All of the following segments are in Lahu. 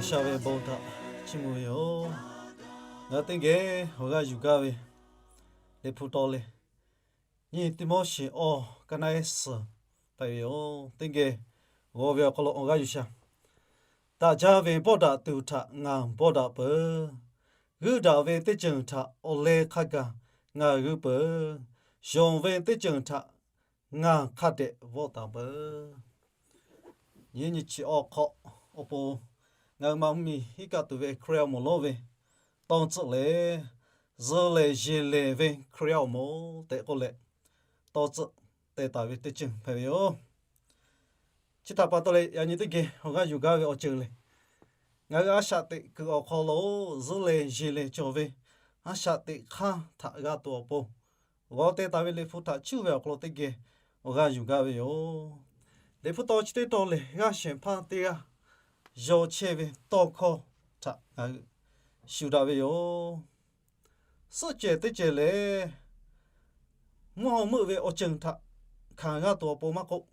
G'uiˬsha ve bon htaꞈ chiˇ mvuh ve yoˬ. Ngaˬ hui teˇ geh awˬ g'aˇ yuˬ gaˇ ve Liꞈ hpu taw lehˬ, nyiˇ Tiˆmoˉseˍ awˇ, ka naˆ ehˉ suhˍ hpehꞈ ve yoˬ. Teˇ geh g'aw ve awˬ hk'aw lo awˬ g'aˇ yuˬ shaˍ. Daꞈ jaˇ ve bawˆ daꞈ tuˬ htaꞈ ngaˬ bawˆ daꞈ peuˬ. G'uiˇ daꞈ ve teˇ ceuˬ htaꞈ awˬ leh hk'a gaˬ ngaˬ g'uiˇ peuˬ. Yonˍ ve teˇ ceuˬ htaꞈ ngaˬ hk'a dehꞈ vawˆ taˍ peuˬ. Nyiˇ nyi chi awˇ hk'awꞈ awˬ pon, ngaˬ hui ma mvuhˇmiˬ hiˉ kaˆ tuˬ ve Hkriꞈ yaˇ awˬ moˍ lonˉ ve tawˇ tcuhˆ lehˬ, zuh lehˬ yeˬ lehˬ ve Hkriꞈ yaˇ awˬ moˍ tehꞈ k'oˆ leh, tawˇ tcuhˆ te taˍ ve teˇ ceuˬ hpehꞈ ve yoˬ. Chi htaꞈ pa taw leh, yaꞈ nyi teˇ geh awˬ g'aˇ yuˬ gaˇ ve awˬ ceuˬ lehˬ, ngaˬ hui a shaꞈ teꞈ kuiˬ awˬ hk'aw lo zuh lehˬ yeˬ lehˬ cawˬ ve a shaꞈ teꞈ hk'aˇ htaꞈ g'a tuˬ awˬ pon, g'aw te taˍ ve Liꞈ hpu htaꞈ cuˇ ve awˬ hk'aw lo teˇ geh awˬ g'aˇ yuˬ gaˇ ve yoˬ. Liꞈ hpu taw chi teˇ taw lehˬ, g'aˇ shehˍ hpaˇ teˇ g'aˇ yaw chehˇ ve tawˇ hkawˇ htaꞈ ngaˬ hui shuˍ daꞈ ve yoˬ. Suhˆ cehˬ teˇ cehˬ lehˬ, mvuhˇ haw meuˆ ve awˬ ceuˬ htaꞈ hkanˍ g'a tuˬ awˬ pon maˇ k'oˆ,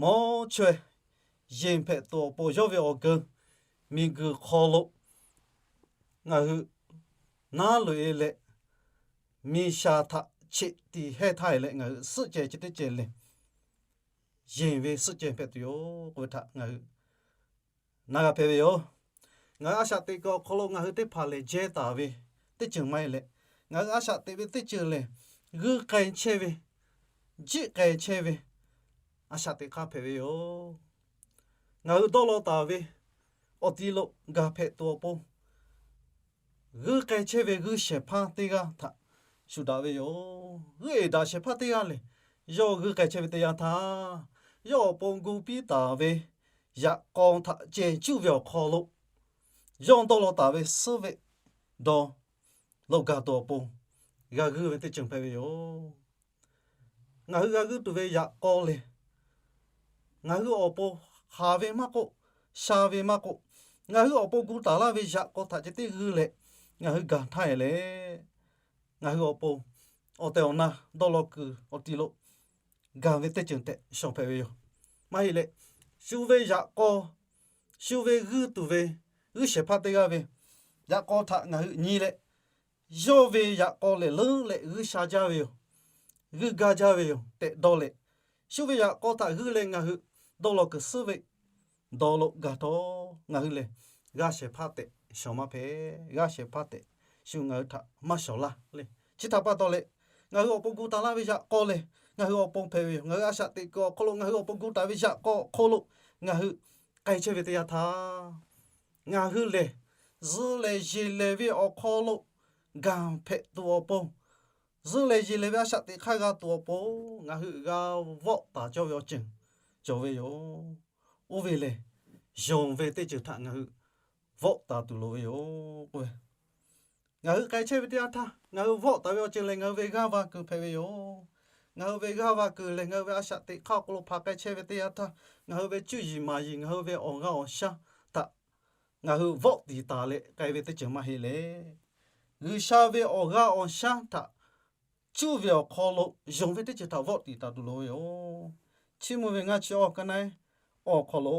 mawˇ chaweh yeˬ hpehꞈ tuˬ awˬ pon yawˇ ve awˬ geu miˬguiˬ hk'aw lo ngaˬ hui naˉ loꞈ e leh, miˬ shaˍ htaꞈ cheꞈ tiˍ hehˇ htaˇ e leh ngaˬ hui suhˆ cehˬ chi teˇ cehˬ lehˬ, yeˬ ve suhˆ cehˬ hpehꞈ tuˬ yoˬ k'oˆ ve htaꞈ ngaˬ hui na g'a hpehꞈ ve yoˬ. Ngaˬ hui a shaꞈ teꞈ kuiˬ awˬ hk'aw lo ngaˬ hui teˇ hpaˍ lehˬ jehˇ taˍ ve teˇ ceuˬ maˇ heˆ leh, ngaˬ hui a shaꞈ teꞈ ve teˇ ceuˬ lehˬ, g'uiˇ k'ai chehˇ ve, jiˆ k'ai chehˇ ve a shaꞈ teꞈ hk'aˇ hpehꞈ ve yoˬ. Ngaˬ hui dawˇ law taˍ ve awˬ ti lo gaˬ hpehꞈ tuˬ awˬ pon, g'uiˇ k'ai chehˇ ve g'uiˇ shehˍ hpaˇ teˇ g'aˇ htaꞈ shuˍ daꞈ ve yoˬ. G'uiˇ eˍ daꞈ shehˍ hpaˇ teˇ g'aˇ lehˬ, yawˇ g'uiˇ k'ai chehˇ ve teˇ yanˇ htaˇ, yawˇ awˬ pon gu piˇ taˍ ve yaꞈ k'aw htaꞈ ceh cuˇ ve awˬ hk'aw lo, yawˇ dawˇ law taˍ ve suhˉ veˆ dawˇ lo gaˬ tuˬ awˬ pon g'a g'uiˇ ve teˇ ceuˬ hpehꞈ ve yoˬ. Ngaˬ hui g'a g'uiˇ tuˬ ve yaꞈ k'aw lehˬ, ngaˬ hui awˬ pon haˍ ve maˇ k'oˆ, sha ve maˇ k'oˆ, ngaˬ hui awˬ pon gu taˍ laˇ ve yaꞈ k'aw htaꞈ ceh tiˉ g'uiˇ leh ngaˬ hui gaˬ htaˇ e leh, ngaˬ hui awˬ pon awˬ tehˬ awˬ na dawˇ law kuiˬ awˬ ti lo gaˬ ve teˇ ceuˬ tehꞈ shawˍ hpehꞈ ve yoˬ. Maˇ heˆ leh, shu ve yaꞈ k'aw, shu ve g'uiˇ tuˬ ve g'uiˇ shehˍ hpaˇ teˇ g'aˇ ve yaꞈ k'aw htaꞈ ngaˬ hui nyi leh, yawˇ ve yaꞈ k'aw lehˬ leuˉ leh g'uiˇ sha jaˇ ve yoˬ, g'uiˇ gaˇ jaˇ ve yoˬ tehꞈ dawˇ leh, shu ve yaꞈ k'aw htaꞈ g'uiˇ leh ngaˬ hui dawˇ law kuiˬ suhˉ veˆ dawˇ lo gaˬ htawˇ, ngaˬ hui lehˬ g'aˇ shehˍ hpaˇ tehꞈ shawˍ maˇ hpehꞈ, g'aˇ shehˍ hpaˇ tehꞈ shu ngaˬ hui htaꞈ maˇ shawˍ laˇ le. Chi htaꞈ pa taw leh, ngaˬ hui awˬ pon gu taˍ laˇ ve yaꞈ k'aw lehˬ, ngaˬ hui awˬ pon hpehꞈ ve yoˬ. Ngaˬ hui a shaꞈ teꞈ kuiˬ awˬ hk'aw lo ngaˬ hui awˬ pon gu taˍ ve yaꞈ k'aw awˬ hk'aw lo ngaˬ hui k'ai chehˇ ve teˇ yanˇ htaˇ, ngaˬ hui lehˬ zuh lehˬ yeˬ lehˬ ve awˬ hk'aw lo gaˬ hpehꞈ tuˬ awˬ pon, zuh lehˬ yeˬ lehˬ ve a shaꞈ teꞈ hk'aˇ g'a tuˬ awˬ pon ngaˬ hui g'a vawˆ taˍ cawˇ ve awˬ ceuˬ cawˬ ve yoˬ. Oˇ ve lehˬ, yonˍ ve teˇ ceuˬ htaꞈ ngaˬ hui vawˆ taˍ tuˬ loˍ ve yoˬ k'oˆ ve, ngaˬ hui k'ai chehˇ ve teˇ yanˇ htaˇ ngaˬ hui vawˆ taˍ ve awˬ ceuˬ lehˬ, ngaˬ hui ve g'aˇ va kuiˬ hpehꞈ ve yoˬ. Ngaˬ hui ve g'aˇ va kuiˬ lehˬ, ngaˬ hui ve a shaꞈ teꞈ hk'aˇ awˬ hk'aw lo hpaˍ k'ai chehˇ ve teˇ yanˇ htaˇ, ngaˬ hui ve cuˇ yiˍ maˍ yiˍ, ngaˬ hui ve awˬ g'aˇ awˬ shaˉ htaꞈ ngaˬ hui vawˆ tiˍ taˍ leh k'ai ve teˇ ceuˬ maˇ heˆ leh, G'uiˬsha ve awˬ g'aˇ awˬ shaˉ htaꞈ cuˇ ve awˬ hk'aw lo yonˍ ve teˇ ceuˬ htaꞈ vawˆ tiˍ taˍ tuˬ loˍ ve yoˬ. Chiˇ mvuh ve ngaˇ chi awˬ ka naˉ awˬ hk'aw lo,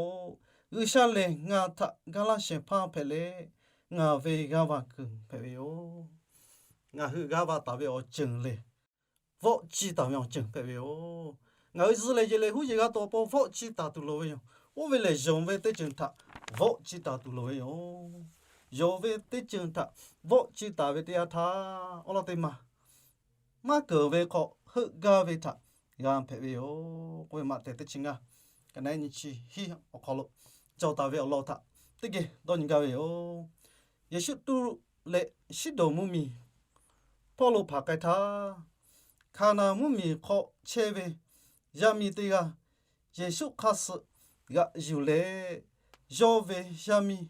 G'uiˬsha lehˬ ngaˬ htaꞈ ga laˇ shehˍ hpaˇ hpehꞈ leh, ngaˬ ve g'aˇ va kuiˬ hpehꞈ ve yoˬ. Ngaˬ hui g'aˇ va taˍ ve awˬ ceuˬ lehˬ, vawˆ ciˇ taˍ ve awˬ ceuˬ hpehꞈ ve yoˬ. Ngaˬ hui zuh lehˬ yeˬ lehˬ huˉ yeˬ g'a tuˬ awˬ pon vawˆ ciˇ taˍ tuˬ loˍ ve yoˬ. Oˇ ve lehˬ, yonˍ ve teˇ ceuˬ htaꞈ vawˆ ciˇ taˍ tuˬ loˍ ve yoˬ. Yonˍ ve teˇ ceuˬ htaꞈ vawˆ ciˇ taˍ ve teˇ yanˇ htaˇ, awˬ lawn teˇ maˬ maˇ keunˍ ve hk'aw heuˆ gaˇ ve htaꞈ g'a hpehꞈ ve yoˬ k'oˆ ve maꞈ tehˬ teˇ chi ngaˇ, ka naˉ nyi chi hiˉ awˬ hk'aw lo cawˬ taˍ ve awˬ lawn htaꞈ teˇ geh dawˇ nyi gaˇ ve yoˬ. Yeˍsuˆ Tuˇruˆ leh Siˉdonˍ mvuhˇmiˬ hpawˇ lo hpaˍ k'ai htaˇ, Hkaˍnanˍ mvuhˇmiˬ hk'aw chehˇ ve yaˇ miˇ teˇ g'aˇ Yeˍsuˆ hk'aˇ suh g'aꞈ yuˬ leh, yawˇ ve yaˇ miˇ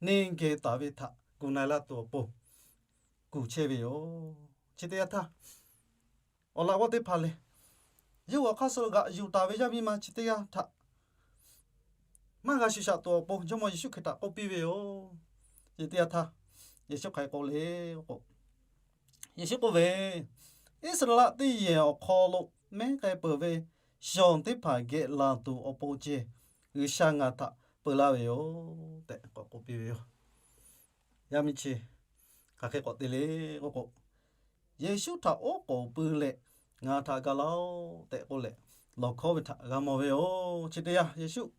neˇ geh taˍ ve htaꞈ gu na-e laˇ tuˬ awˬ pon kuˬ chehˇ ve yoˬ. Chi teˇ yanˇ htaˇ, awˬ laꞈ g'awˇ teˇ hpaˍ lehˬ, yawˇ hui awˬ hk'aˇ suh g'aꞈ yuˬ taˍ ve yaˇ miˇ ma chi teˇ g'aˇ htaꞈ maˇ g'a shuˍ shaꞈ tuˬ awˬ pon Jawˇmawˇ Yeˍsuˆ Hkriꞈ htaꞈ k'oˆ piˇ ve yoˬ. Chi teˇ yanˇ htaˇ, Yeˍsuˆ hk'aˬ hk'e k'oˆ le k'o, Yeˍsuˆ k'oˆ ve, Iˉsaˍreˍlaˆ teˇ yehˬ awˬ hk'aw lo mehˉ k'ai peuˬ ve shawˍ teˇ hpaˍ geh laˬ tuˬ awˬ pon ceh, G'uiˬsha ngaˬ htaꞈ peu laˇ ve yoˬ tehꞈ k'awꞈ k'oˆ piˇ ve yoˬ. Yaˇ miˇ chi hk'aˬ hk'e k'awꞈ te le k'oˆ k'o, Yeˍsuˆ htaꞈ oˉ k'oˍ pui leh, Ngaˬ htaꞈ ga laˇ-oˆ tehꞈ k'oˆ leh, lawˬ hkawˉ ve htaꞈ g'a mawˬ ve yoˬ. Chi teˇ yanˇ Yeˍsuˆ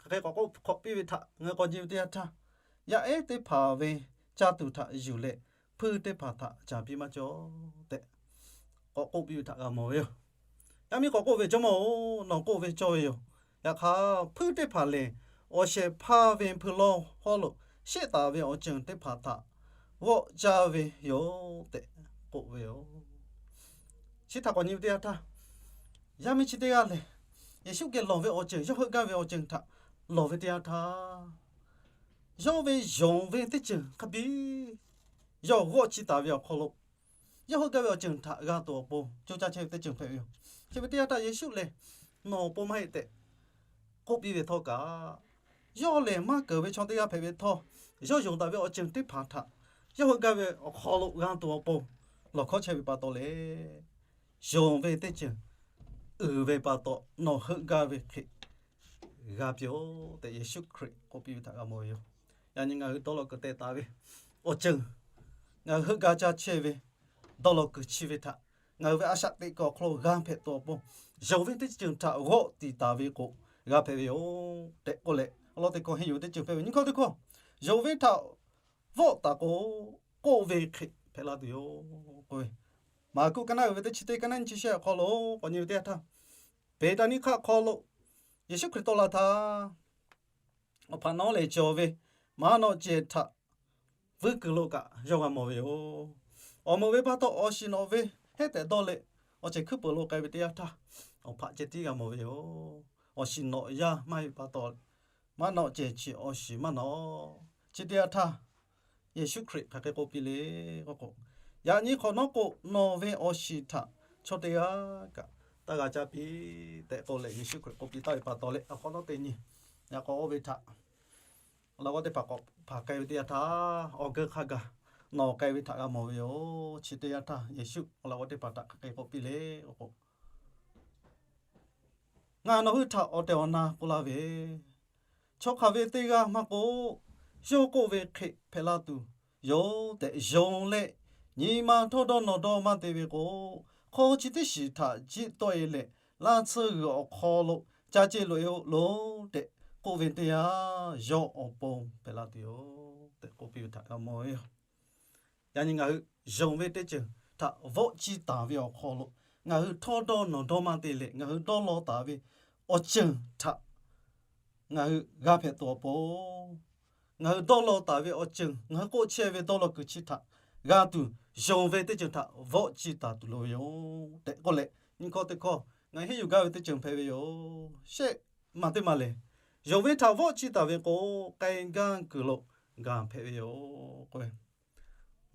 hk'aˬ hk'e k'awꞈ k'oˆ hk'awꞈ piˇ ve htaꞈ ngaˬ hui k'awꞈ nyi ve teˇ yanˇ htaˇ, yaˇ ehˉ teˇ hpaˍ ve caˇ tuˬ htaꞈ yuˬ leh, hpuiˇ teˇ hpaˍ htaꞈ caˍ piˇ maˇ cawˬ tehꞈ k'awꞈ k'oˆ piˇ ve htaꞈ g'a mawˬ ve yoˬ. Yaˇ miˇ k'awꞈ k'oˆ ve, Jawˇmawˇ-oˬ, nawˬ k'oˆ ve cawˇ ve yoˬ. Yaꞈ hk'aˇ, hpuiˇ teˇ hpaˍ lehˬ, awˬ shehˍ hpaˇ ve hpui lawˇ hawˉ lo sheˆ taˍ ve awˬ ceuˬ teˇ hpaˍ htaꞈ g'awˆ caˇ ve yoˬ tehꞈ k'oˆ ve yoˬ. Chi htaꞈ k'awꞈ nyi ve teˇ yanˇ htaˇ, yaˇ miˇ chi teˇ g'aˇ lehˬ, Yeˍsuˆ geh lawˬ ve awˬ ceuˬ, yawˇ heuˆ gaˇ ve awˬ ceuˬ htaꞈ lawˬ ve teˇ yanˇ htaˇ, yawˇ ve yonˍ ve teˇ ceuˬ hk'a biˇ yawˇ g'awˆ ci taˍ ve awˬ hk'aw lo, yawˇ heuˆ gaˇ ve awˬ ceuˬ htaꞈ g'a tuˬ awˬ pon coˇ caˇ chehˇ ve teˇ ceuˬ hpehꞈ ve yoˬ. Chi ve teˇ yanˇ htaˇ Yeˍsuˆ lehˬ, Nawˬ awˬ pon maˇ heˆ tehꞈ k'oˆ piˇ ve htawˇ kaꞈ, yawˇ lehˬ maˇ keunˍ ve chaw teˇ g'aˇ hpehꞈ ve htawˇ, yawˇ yonˍ taˍ ve awˬ ceuˬ teˇ hpaˍ htaꞈ yawˇ heuˆ gaˇ ve awˬ hk'aw lo g'a tuˬ awˬ pon lawˬ hkawˉ chehˇ ve pa taw leh, yonˍ ve teˇ ceuˬ uiˍ ve pa taw, nawˬ heuˆ gaˇ ve hk'e g'a piˇ-oˆ tehꞈ Yeˍsuˆ Hkriꞈ k'oˆ piˇ ve htaꞈ g'a mawˬ ve yoˬ. Yaꞈ nyi ngaˬ hui dawˇ law kuiˬ teh taˍ ve awˬ ceuˬ, ngaˬ hui heuˆ gaˇ caˇ chehˇ ve dawˇ law kuiˬ chi ve htaꞈ ngaˬ hui ve a shaꞈ teꞈ kuiˬ awˬ hk'aw lo g'a hpehꞈ tuˬ awˬ pon, yonˍ ve teˇ ceuˬ htaꞈ g'awˆ tiˍ taˍ ve k'o, g'a hpehꞈ ve yoˬ tehꞈ k'oˆ leh, awˬ lawn teˇ hkawˇ henˇ yuˬ ve teˇ ceuˬ hpehꞈ ve. Nyiˇ hkawˇ teˇ hkawˇ, yonˍ ve htaꞈ vawˆ taˍ k'o, k'oˆ ve hk'e hpehꞈ la tuˬ yoˬ k'oˆ ve, Maˍkuˆ ka naˆ uiˍ ve teˇ chi teˇ ka naˆ nyiˇ chi shehˆ awˬ hk'aw lo k'awꞈ nyi ve teˇ yanˇ htaˇ, Beˍtaˍniˆ hk'aˆ hk'aw lo Yeˍsuˆ Hkriꞈ tawˆ la htaˇ, awˬ hpaꞈ nawˉ lehˬ cawˬ ve maˇ nawˆ cehˬ htaꞈ vuiˇ kuiˬ lo kaꞈ yawˇ g'a mawˬ ve yoˬ. Awˬ meuꞈ ve pa taw awˬ shiˍ nawꞈ ve heˉ tehꞈ dawˇ leh, awˬ cehˬ hkuiˉ peuˬ lo k'ai ve teˇ yanˇ htaˇ, awˬ hpaꞈ ceh tiˉ g'a mawˬ ve yoˬ. Awˬ shiˍ nawꞈ yaˇ maˇ heˆ ve pa taw, maˇ nawˆ cehˬ chi awˬ shiˍ maˇ nawꞈ. Chi teˇ yanˇ htaˇ, Yeˍsuˆ Hkriꞈ hk'aˬ hk'e k'oˆ piˇ le k'oˆ k'o, Yaꞈ nyi hk'awꞈ nawˉ k'o, nawˬ ve awˬ shiˍ htaꞈ chaw teˇ g'aˇ kaꞈ taˇ g'a caˇ piˇ tehꞈ k'oˆ leh, Yeˍsuˆ Hkriꞈ k'oˆ piˇ taˍ ve pa taw leh, awˬ hk'awꞈ nawˉ teˇ nyi yaꞈ k'aw oˇ ve htaꞈ awˬ laꞈ g'awˇ teˇ hpaˍ k'awꞈ hpanˍ k'ai ve teˇ yanˇ htaˇ, awˬ geu hk'a gaˬ nawˬ k'ai ve htaꞈ g'a mawˬ ve yoˬ. Chi teˇ yanˇ htaˇ Yeˍsuˆ awˬ laꞈ g'awˇ teˇ hpaˍ htaꞈ hk'aˬ hk'e k'oˆ piˇ le k'oˆ k'o, Ngaˬ nawˬ hui htaꞈ awˬ tehˬ awˬ na k'oˆ laˇ ve, chaw hk'aˬ ve teˇ g'aˇ maˇ k'oˆ, yawˇ k'oˆ ve hk'e hpehꞈ la tuˬ yoˬ tehꞈ yonˍ leh, nyi ma htawˇ dawˇ nawˬ dawˇ maˇ te ve k'o, hk'aw chi teˇ shiˍ htaꞈ jiˆ tawˆ e leh, laˇ tsuhˇ g'uiˬ awˬ hk'aw lo ca ce loꞈ e-oˬ loˬ tehꞈ k'oˆ ve teˇ yanˇ, yawˇ awˬ pon hpehꞈ la tuˬ yoˬ tehꞈ k'oˆ piˇ ve htaꞈ g'a mawˬ ve yoˬ. Yaꞈ nyi ngaˬ hui yonˍ ve teˇ ceuˬ htaꞈ vawˆ ciˇ taˍ ve awˬ hk'aw lo, ngaˬ hui htawˇ dawˇ nawˬ dawˇ maˇ te leh ngaˬ hui dawˇ law taˍ ve awˬ ceuˬ htaꞈ ngaˬ hui g'a hpehꞈ tuˬ awˬ pon, ngaˬ hui dawˇ law taˍ ve awˬ ceuˬ, ngaˬ hui k'oˆ chehˇ ve dawˇ law kuiˬ chi htaꞈ g'a tuˬ, yonˍ ve teˇ ceuˬ htaꞈ vawˆ ciˇ taˍ tuˬ loˍ ve yoˬ tehꞈ k'oˆ leh, nyiˇ hkawˇ teˇ hkawˇ ngaˬ hui henˇ yuˬ gaˇ ve teˇ ceuˬ hpehꞈ ve yoˬ. Shehˆ maˬ teˇ maˬ lehˬ, yonˍ ve htaꞈ vawˆ ciˇ taˍ ve k'o, k'ai gaˇ kuiˬ lo gaˬ hpehꞈ ve yoˬ k'o,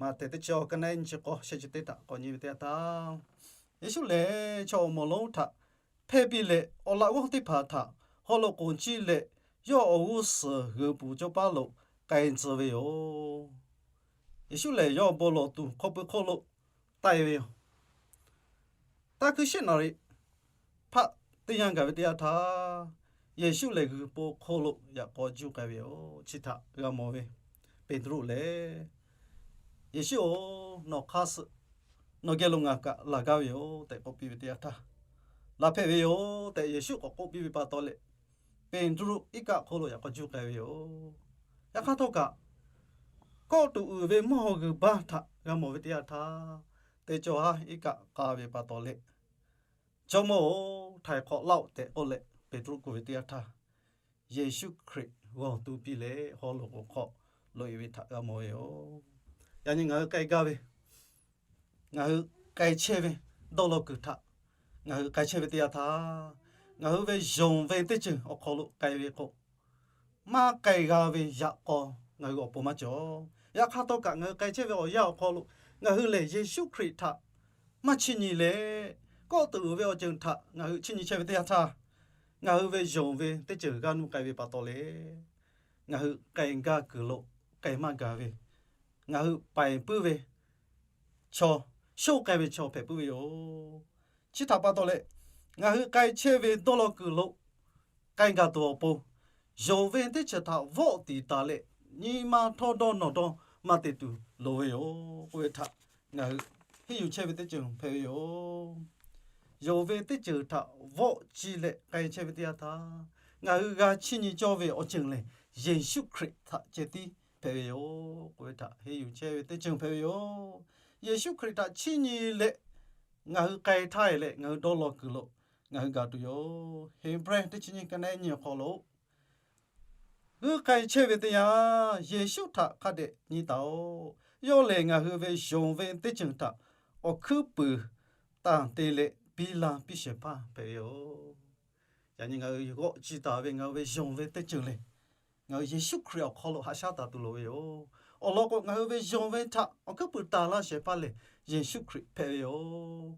Maꞈhtehˍ teˇ chi awˬ ka naˆ nyiˇ chi k'awˇ shehˆ chi teˇ htaꞈ k'awꞈ nyi ve teˇ yanˇ htaˇ, Yeˍsuˆ lehˬ chaw awˬ moˍ lonˉ htaꞈ hpehˇ piˇ leh, awˬ laꞈ g'awˇ teˇ hpaˍ htaꞈ haw loꞈ k'oˍ ciˇ leh, yawˇ awˬ g'uˇ suhˍ g'uiˬ pfuhˍ cawˇ paˉ lo k'ai tcuh ve yoˬ. Yeˍsuˆ lehˬ yawˇ bon lawˬ tuˬ hk'aw pui hk'oˆ lo taˆ e ve yoˬ. Taˇ hkuiˇ shehˆ naˍ riˍ hpaˆ teˇ yanˇ gaˬ ve teˇ yanˇ htaˇ, Yeˍsuˆ lehˬ g'uiˬ po hk'oˆ lo yaꞈ k'aw juˇ k'ai ve yoˬ. Chi htaꞈ g'a mawˬ ve Peˍtruˆ lehˬ, Yeˍsuˆ-oˬ, nawˬ hk'aˇ suh nawˬ geh lo ngaˬ kaꞈ laˬ gaˇ ve yoˬ tehꞈ k'oˆ piˇ ve teˇ yanˇ htaˇ, laˬ hpehꞈ ve yoˬ tehꞈ Yeˍsuˆ k'awꞈ k'oˆ piˇ ve pa taw leh, Peˍtruˆ iˉ kaˆ hk'oˆ lo yaꞈ k'aw juˇ k'ai ve yoˬ. Yaꞈ hk'aˇ htawˇ kaꞈ, kawˆ tuꞈ uiˍ ve mvuhˇ haw g'uiˬ baˇ htaꞈ g'a mawˬ ve teˇ yanˇ htaˇ, teˇ cawˬ haˉ iˉ kaˆ k'a ve pa taw leh, Jawˇmawˇ-oˬ, htaiˍ hk'awꞈ laˇ-oˆ tehꞈ k'oˆ leh Peˍtruˆ kuˬ ve teˇ yanˇ htaˇ, Yeˍsuˆ Hkriꞈ g'awˬ tu piˇ leh haw loꞈ k'oˍ hk'aw loꞈ e ve htaꞈ g'a mawˬ ve yoˬ. Yaꞈ nyi ngaˬ hui k'ai gaˇ ve, ngaˬ hui k'ai chehˇ ve dawˇ law kuiˬ htaꞈ ngaˬ hui k'ai chehˇ ve teˇ yanˇ htaˇ, ngaˬ hui ve yonˍ ve teˇ ceuˬ awˬ hk'aw lo k'ai ve k'o, maˇ k'ai g'a ve yaꞈ k'aw ngaˬ hui awˬ pon maˇ cawˬ. Yaꞈ hk'aˇ htawˇ kaꞈ ngaˬ hui k'ai chehˇ ve awˬ yanˇ awˬ hk'aw lo ngaˬ hui lehˬ Yeˍsuˆ Hkriꞈ htaꞈ maˇ chiˇ nyi leh, kawˆ tuꞈ uiˍ ve awˬ ceuˬ htaꞈ ngaˬ hui chiˇ nyi chehˇ ve teˇ yanˇ htaˇ, ngaˬ hui ve yonˍ ve teˇ ceuˬ g'aˇ nuˇ k'ai ve pa taw leh, ngaˬ hui k'ai gaˇ kuiˬ lo k'ai maˇ gaˬ ve, ngaˬ hui paiˍ puiˉ ve chaw, shoˆ k'ai ve chaw hpehꞈ puiˉ ve yoˬ. Chi htaꞈ pa taw leh, ngaˬ hui k'ai chehˇ ve dawˇ law kuiˬ lo k'ai gaˬ tuˬ awˬ pon, yonˍ ve teˇ ceuˬ htaꞈ vawˆ tiˍ taˍ leh, nyi ma htawˇ dawˇ nawˬ dawˇ maˇ te tuˬ loˍ ve yoˬ k'oˆ ve htaꞈ ngaˬ hui henˇ yuˬ chehˇ ve teˇ ceuˬ hpehꞈ ve yoˬ. Yonˍ ve teˇ ceuˬ htaꞈ vawˆ ciˇ leh k'ai chehˇ ve teˇ yanˇ htaˇ, ngaˬ hui g'a chiˇ nyi cawˇ ve awˬ ceuˬ lehˬ, Yeˍsuˆ Hkriꞈ htaꞈ ceh tiˉ hpehꞈ ve yoˬ k'oˆ ve htaꞈ henˇ yuˬ chehˇ ve teˇ ceuˬ hpehꞈ ve yoˬ. Yeˍsuˆ Hkriꞈ htaꞈ chiˇ nyi leh ngaˬ hui k'ai htaˇ e leh ngaˬ hui dawˇ law kuiˬ lo ngaˬ hui gaˬ tuˬ yoˬ. Heˍbrehˇ teˇ chi nyiˇ ka neˉ nyiˇ awˬ hk'aw lo, g'uiˇ k'ai chehˇ ve teˇ yanˇ, Yeˍsuˆ htaꞈ hk'a dehꞈ nyi taˍ-oꞈ. Yawˇ lehˬ ngaˬ hui ve yonˍ ve teˇ ceuˬ htaꞈ awˬ hkuiˉ puiˍ tanˬ te leh biˇ la piˇ shehˍ hpaˇ hpehꞈ ve yoˬ. Yaꞈ nyi ngaˬ hui g'awˆ ci taˍ ve ngaˬ hui ve yonˍ ve teˇ ceuˬ lehˬ, ngaˬ hui Yeˍsuˆ Hkriꞈ awˬ hk'aw lo haꞈ shaˉ taˍ tuˬ loˍ ve yoˬ. Awˬ lawn k'o, ngaˬ hui ve yonˍ ve htaꞈ awˬ hkuiˉ puiˍ tanˬ laˇ shehˍ hpaˇ lehˬ, Yeˍsuˆ Hkriꞈ hpehꞈ ve yoˬ.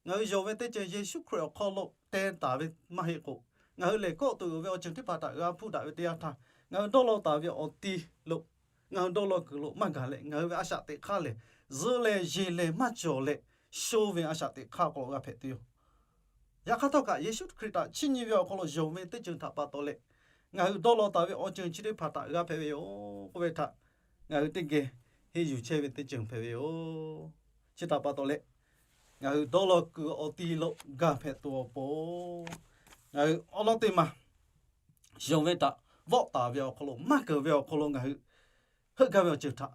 Ngaˬ hui yonˍ ve teˇ ceuˬ Yeˍsuˆ Hkriꞈ awˬ hk'aw lo te taˍ ve maˇ heˆ k'o, ngaˬ hui lehˬ kawˆ tuˬ ve awˬ ceuˬ teˇ hpaˍ htaꞈ g'a hpuˇ daꞈ ve teˇ yanˇ htaˇ, ngaˬ hui dawˇ law taˍ ve awˬ ti lo, ngaˬ hui dawˇ law kuiˬ lo maˇ gaˬ leh, ngaˬ hui ve a shaꞈ teꞈ hk'aˇ lehˬ, zuhˆ leh yeˬ leh maˇ cawˬ leh, sho ve a shaꞈ teꞈ hk'aˇ awˬ hk'aw lo g'a hpehꞈ tuˬ yoˬ. Yaꞈ hk'aˇ htawˇ kaꞈ, Yeˍsuˆ Hkriꞈ htaꞈ chiˇ nyi ve awˬ hk'aw lo yonˍ ve teˇ ceuˬ htaꞈ pa taw leh, ngaˬ hui dawˇ law taˍ ve awˬ ceuˬ chi teˇ hpaˍ htaꞈ g'a hpehꞈ ve yoˬ k'oˆ ve htaꞈ ngaˬ hui teˇ geh henˇ yuˬ chehˇ ve teˇ ceuˬ hpehꞈ ve yoˬ. Chi htaꞈ pa taw leh, ngaˬ hui dawˇ law kuiˬ awˬ ti lo gaˬ hpehꞈ tuˬ awˬ pon, ngaˬ hui awˉ lawˉ teˇ maˬ yonˍ ve htaꞈ vawˆ taˍ ve awˬ hk'aw lo, maˇ keunˍ ve awˬ hk'aw lo ngaˬ hui heuˆ gaˇ ve awˬ ceuˬ htaꞈ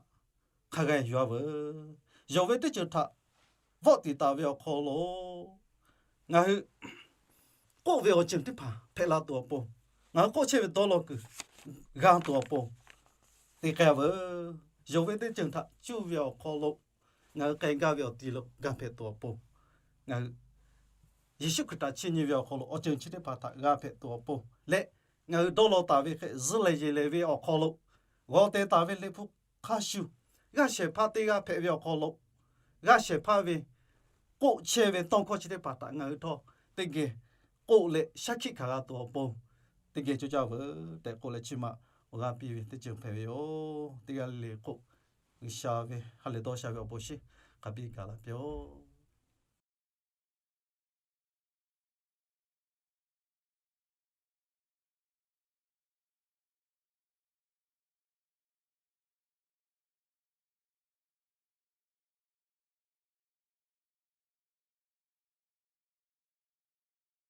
hk'a g'a yuˬ-a veuˬ. Yonˍ ve teˇ ceuˬ htaꞈ vawˆ tiˍ taˍ ve awˬ hk'aw lo ngaˬ hui k'oˆ ve awˬ ceuˬ teˇ hpaˍ hpehꞈ la tuˬ awˬ pon, ngaˬ hui k'oˆ chehˇ ve dawˇ law kuiˬ g'a tuˬ awˬ pon te k'ai-a veuˬ. Yonˍ ve teˇ ceuˬ htaꞈ cuˇ ve awˬ hk'aw lo, ngaˬ hui k'ai gaˇ ve awˬ ti lo g'a hpehꞈ tuˬ awˬ pon, ngaˬ hui Yeˍsuˆ Hkriꞈ htaꞈ chiˇ nyi ve awˬ hk'aw lo awˬ ceuˬ chi teˇ hpaˍ htaꞈ g'a hpehꞈ tuˬ awˬ pon leh, ngaˬ hui dawˇ law taˍ ve hk'e zuhˆ leh yeˬ leh ve awˬ hk'aw lo, g'aw teh taˍ ve Liꞈ hpu hk'a shuˍ g'aˇ shehˍ hpaˇ teˇ g'aˇ hpehꞈ ve awˬ hk'aw lo, g'aˇ shehˍ hpaˇ ve k'oˆ chehˇ ve tawˇ hkawˇ chi teˇ hpaˍ htaꞈ ngaˬ hui htawˇ teˇ geh k'oˆ leh shaˉ hkiˆ hkanˍ g'a tuˬ awˬ pon, teˇ geh coˇ caˇ veuˬ tehꞈ k'oˆ leh, chi ma awˬ g'aˇ piˇ ve teˇ ceuˬ hpehꞈ ve yoˬ. Teˇ g'aˇ le le k'o, G'uiˬsha ve ha lehˬ dawˇ sha ve awˬ bon shinˉ hk'a biˇ gaˬ la piˇ-oˆ.